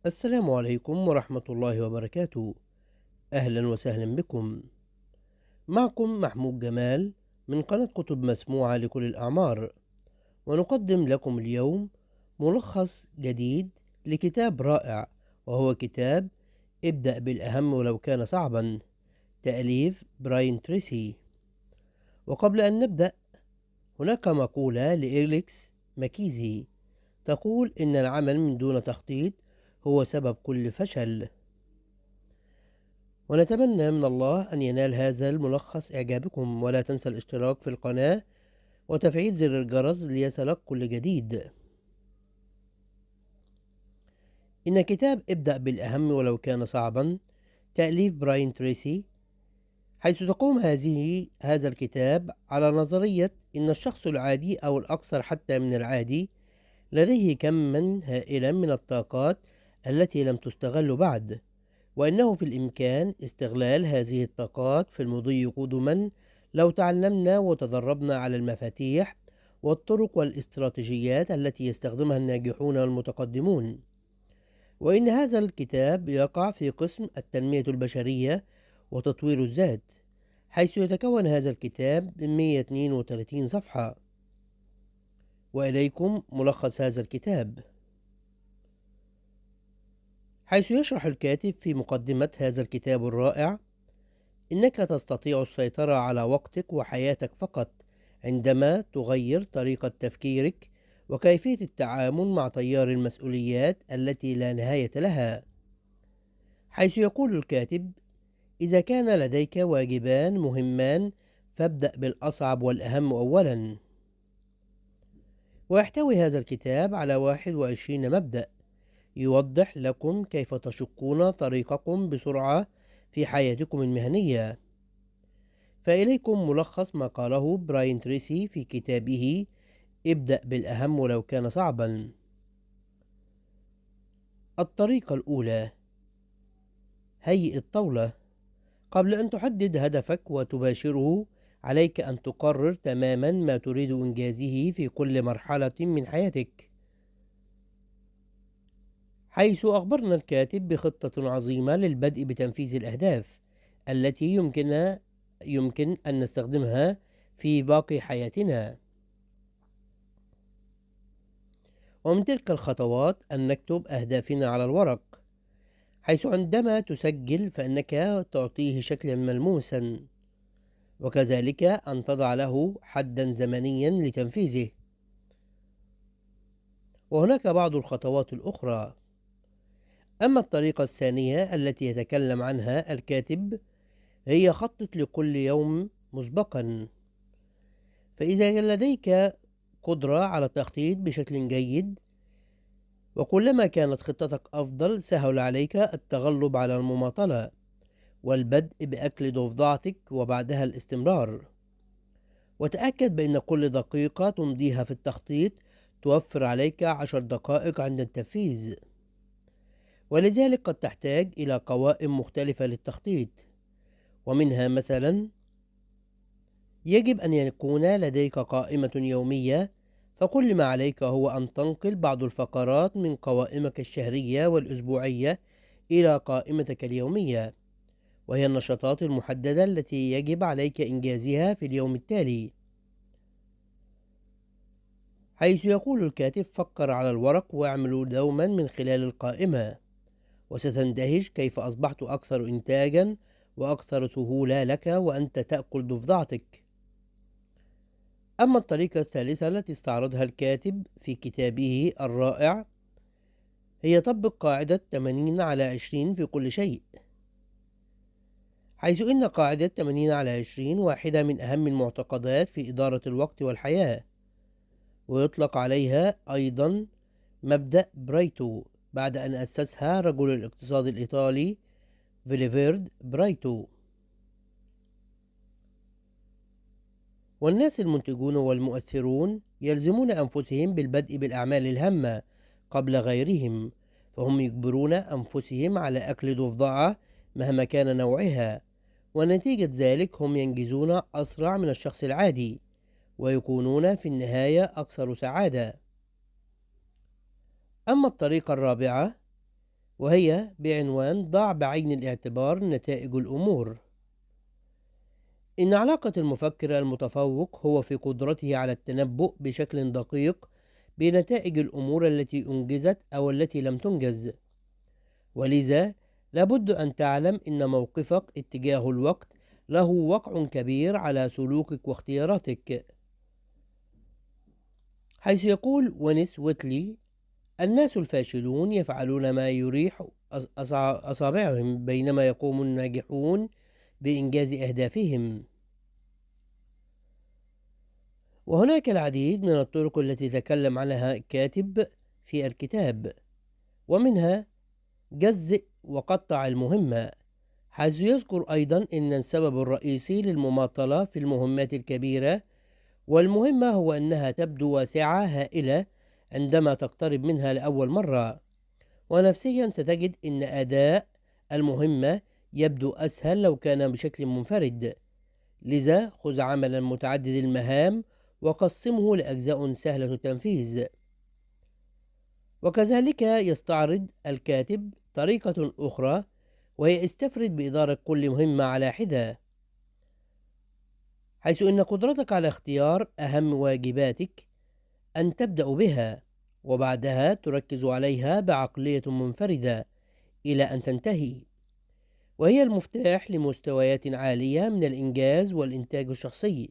السلام عليكم ورحمة الله وبركاته. أهلا وسهلا بكم. معكم محمود جمال من قناة كتب مسموعة لكل الأعمار، ونقدم لكم اليوم ملخص جديد لكتاب رائع، وهو كتاب ابدأ بالأهم ولو كان صعبا، تأليف براين تريسي. وقبل أن نبدأ، هناك مقولة لإليكس ماكيزي تقول إن العمل من دون تخطيط هو سبب كل فشل. ونتمنى من الله أن ينال هذا الملخص إعجابكم، ولا تنسى الاشتراك في القناة وتفعيل زر الجرس ليصلك كل جديد. إن كتاب ابدأ بالأهم ولو كان صعبا، تأليف براين تريسي، حيث تقوم هذا الكتاب على نظرية إن الشخص العادي أو الأكثر حتى من العادي لديه كما هائلا من الطاقات التي لم تستغل بعد، وأنه في الإمكان استغلال هذه الطاقات في المضي قدما لو تعلمنا وتدربنا على المفاتيح والطرق والاستراتيجيات التي يستخدمها الناجحون والمتقدمون. وإن هذا الكتاب يقع في قسم التنمية البشرية وتطوير الذات، حيث يتكون هذا الكتاب من 132 صفحة. وإليكم ملخص هذا الكتاب، حيث يشرح الكاتب في مقدمة هذا الكتاب الرائع إنك تستطيع السيطرة على وقتك وحياتك فقط عندما تغير طريقة تفكيرك وكيفية التعامل مع تيار المسؤوليات التي لا نهاية لها. حيث يقول الكاتب: إذا كان لديك واجبان مهمان فابدأ بالأصعب والأهم أولا. ويحتوي هذا الكتاب على 21 مبدأ يوضح لكم كيف تشقون طريقكم بسرعة في حياتكم المهنية. فإليكم ملخص ما قاله براين تريسي في كتابه ابدأ بالأهم ولو كان صعبا. الطريقة الأولى: هيئ الطاولة. قبل أن تحدد هدفك وتباشره، عليك أن تقرر تماما ما تريد إنجازه في كل مرحلة من حياتك. حيث أخبرنا الكاتب بخطة عظيمة للبدء بتنفيذ الأهداف التي يمكن أن نستخدمها في باقي حياتنا. ومن تلك الخطوات أن نكتب أهدافنا على الورق، حيث عندما تسجل فإنك تعطيه شكلا ملموسا، وكذلك أن تضع له حدا زمنيا لتنفيذه. وهناك بعض الخطوات الأخرى. أما الطريقة الثانية التي يتكلم عنها الكاتب هي خطط لكل يوم مسبقا. فإذا لديك قدرة على التخطيط بشكل جيد، وكلما كانت خطتك أفضل سهل عليك التغلب على المماطلة والبدء بأكل ضفدعتك وبعدها الاستمرار. وتأكد بأن كل دقيقة تمضيها في التخطيط توفر عليك 10 دقائق عند التنفيذ، ولذلك قد تحتاج إلى قوائم مختلفة للتخطيط، ومنها مثلا يجب أن يكون لديك قائمة يومية، فكل ما عليك هو أن تنقل بعض الفقرات من قوائمك الشهرية والأسبوعية إلى قائمتك اليومية، وهي النشاطات المحددة التي يجب عليك إنجازها في اليوم التالي. حيث يقول الكاتب: فكر على الورق واعمل دوما من خلال القائمة، وستندهش كيف أصبحت أكثر إنتاجا وأكثر سهولة لك وأنت تأكل ضفدعتك. أما الطريقة الثالثة التي استعرضها الكاتب في كتابه الرائع هي طبق قاعدة 80/20 في كل شيء، حيث إن قاعدة 80/20 واحدة من أهم المعتقدات في إدارة الوقت والحياة، ويطلق عليها أيضا مبدأ بريتو بعد أن أسسها رجل الاقتصاد الإيطالي فيليفيرد بريتو. والناس المنتجون والمؤثرون يلزمون أنفسهم بالبدء بالأعمال الهامة قبل غيرهم، فهم يجبرون أنفسهم على أكل ضفدعة مهما كان نوعها، ونتيجة ذلك هم ينجزون أسرع من الشخص العادي ويكونون في النهاية أكثر سعادة. أما الطريقة الرابعة وهي بعنوان ضع بعين الاعتبار نتائج الأمور. إن علاقة المفكر المتفوق هو في قدرته على التنبؤ بشكل دقيق بنتائج الأمور التي أنجزت أو التي لم تنجز، ولذا لابد أن تعلم إن موقفك اتجاه الوقت له وقع كبير على سلوكك واختياراتك. حيث يقول ونس ويتلي: الناس الفاشلون يفعلون ما يريح أصابعهم بينما يقوم الناجحون بإنجاز أهدافهم. وهناك العديد من الطرق التي تكلم عنها الكاتب في الكتاب، ومنها جزئ وقطع المهمة، حيث يذكر أيضا أن السبب الرئيسي للمماطلة في المهمات الكبيرة والمهمة هو أنها تبدو واسعة هائلة عندما تقترب منها لأول مرة، ونفسيا ستجد أن أداء المهمة يبدو أسهل لو كان بشكل منفرد. لذا خذ عملا متعدد المهام وقسمه لأجزاء سهلة التنفيذ. وكذلك يستعرض الكاتب طريقة أخرى، وهي استفرد بإدارة كل مهمة على حدة، حيث أن قدرتك على اختيار أهم واجباتك أن تبدأ بها، وبعدها تركز عليها بعقلية منفردة إلى أن تنتهي، وهي المفتاح لمستويات عالية من الإنجاز والإنتاج الشخصي.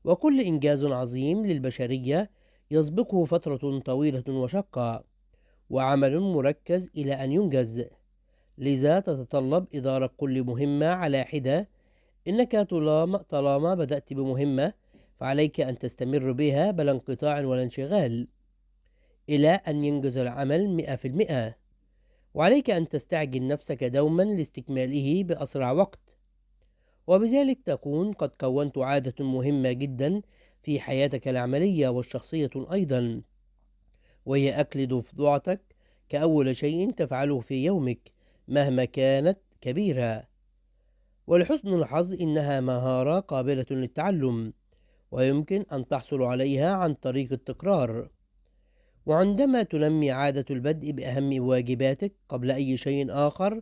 وكل إنجاز عظيم للبشرية يسبقه فترة طويلة وشقة وعمل مركز إلى أن ينجز، لذا تتطلب إدارة كل مهمة على حدة. إنك طالما بدأت بمهمة فعليك أن تستمر بها بلا انقطاع ولا انشغال إلى أن ينجز العمل 100%، وعليك أن تستعجل نفسك دوما لاستكماله بأسرع وقت، وبذلك تكون قد كونت عادة مهمة جدا في حياتك العملية والشخصية أيضا، وهي أكل ضفدعتك كأول شيء تفعله في يومك مهما كانت كبيرة. ولحسن الحظ إنها مهارة قابلة للتعلم، ويمكن أن تحصل عليها عن طريق التكرار. وعندما تنمي عادة البدء بأهم واجباتك قبل أي شيء آخر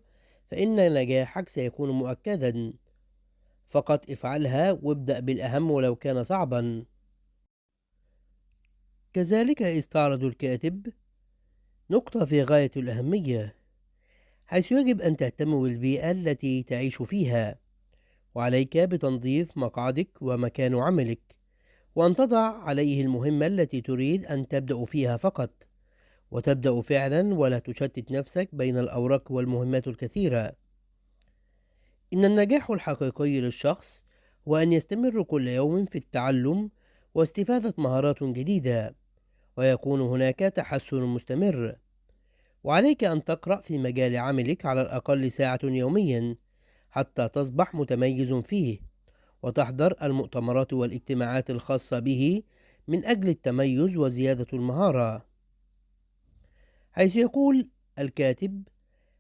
فإن نجاحك سيكون مؤكدا. فقط افعلها وابدأ بالأهم ولو كان صعبا. كذلك استعرض الكاتب نقطة في غاية الأهمية، حيث يجب أن تهتم بالبيئة التي تعيش فيها، وعليك بتنظيف مقعدك ومكان عملك، وأن تضع عليه المهمة التي تريد أن تبدأ فيها فقط، وتبدأ فعلا ولا تشتت نفسك بين الأوراق والمهمات الكثيرة. إن النجاح الحقيقي للشخص هو أن يستمر كل يوم في التعلم واستفادة مهارات جديدة، ويكون هناك تحسن مستمر. وعليك أن تقرأ في مجال عملك على الأقل ساعة يوميا حتى تصبح متميز فيه، وتحضر المؤتمرات والاجتماعات الخاصة به من أجل التميز وزيادة المهارة. حيث يقول الكاتب: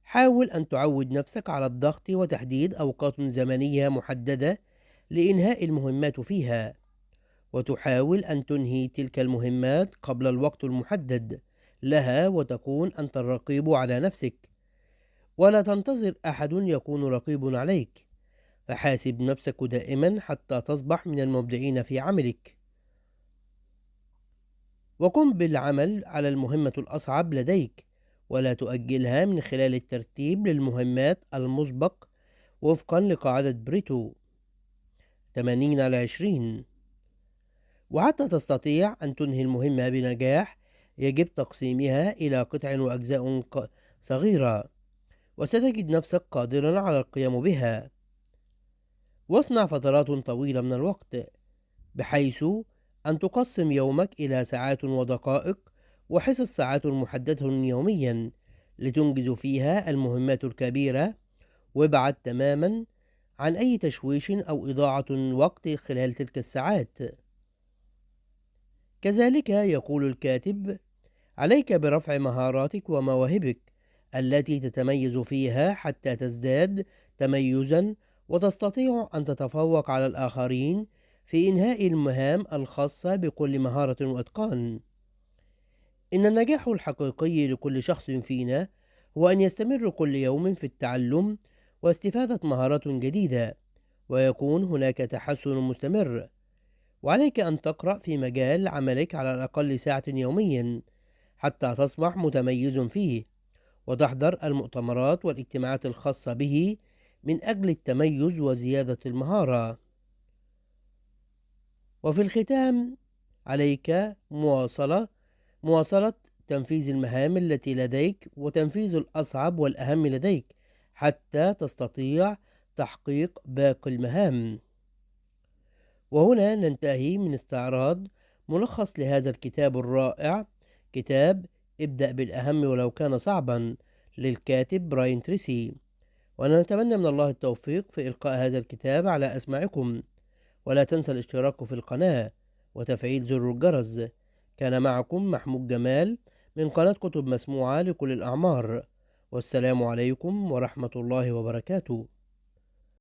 حاول أن تعود نفسك على الضغط وتحديد أوقات زمنية محددة لإنهاء المهمات فيها، وتحاول أن تنهي تلك المهمات قبل الوقت المحدد لها، وتكون أنت الرقيب على نفسك، ولا تنتظر أحد يكون رقيب عليك، فحاسب نفسك دائما حتى تصبح من المبدعين في عملك. وقم بالعمل على المهمة الأصعب لديك ولا تؤجلها من خلال الترتيب للمهمات المسبق وفقا لقاعدة بريتو 80/20. وحتى تستطيع أن تنهي المهمة بنجاح يجب تقسيمها إلى قطع وأجزاء صغيرة، وستجد نفسك قادرا على القيام بها. واصنع فترات طويلة من الوقت بحيث أن تقسم يومك إلى ساعات ودقائق وحصص ساعات محددة يوميا لتنجز فيها المهمات الكبيرة، وابعد تماما عن أي تشويش أو إضاعة وقت خلال تلك الساعات. كذلك يقول الكاتب: عليك برفع مهاراتك ومواهبك التي تتميز فيها حتى تزداد تميزا وتستطيع أن تتفوق على الآخرين في إنهاء المهام الخاصة بكل مهارة وإتقان. إن النجاح الحقيقي لكل شخص فينا هو أن يستمر كل يوم في التعلم واستفادة مهارات جديدة، ويكون هناك تحسن مستمر. وعليك أن تقرأ في مجال عملك على الأقل ساعة يوميا حتى تصبح متميز فيه، وتحضر المؤتمرات والاجتماعات الخاصة به من أجل التميز وزيادة المهارة. وفي الختام عليك مواصلة تنفيذ المهام التي لديك وتنفيذ الأصعب والأهم لديك حتى تستطيع تحقيق باقي المهام. وهنا ننتهي من استعراض ملخص لهذا الكتاب الرائع، كتاب ابدأ بالأهم ولو كان صعبا للكاتب براين تريسي. ونتمنى من الله التوفيق في إلقاء هذا الكتاب على أسماعكم، ولا تنسى الاشتراك في القناة وتفعيل زر الجرس. كان معكم محمود جمال من قناة كتب مسموعة لكل الأعمار، والسلام عليكم ورحمة الله وبركاته.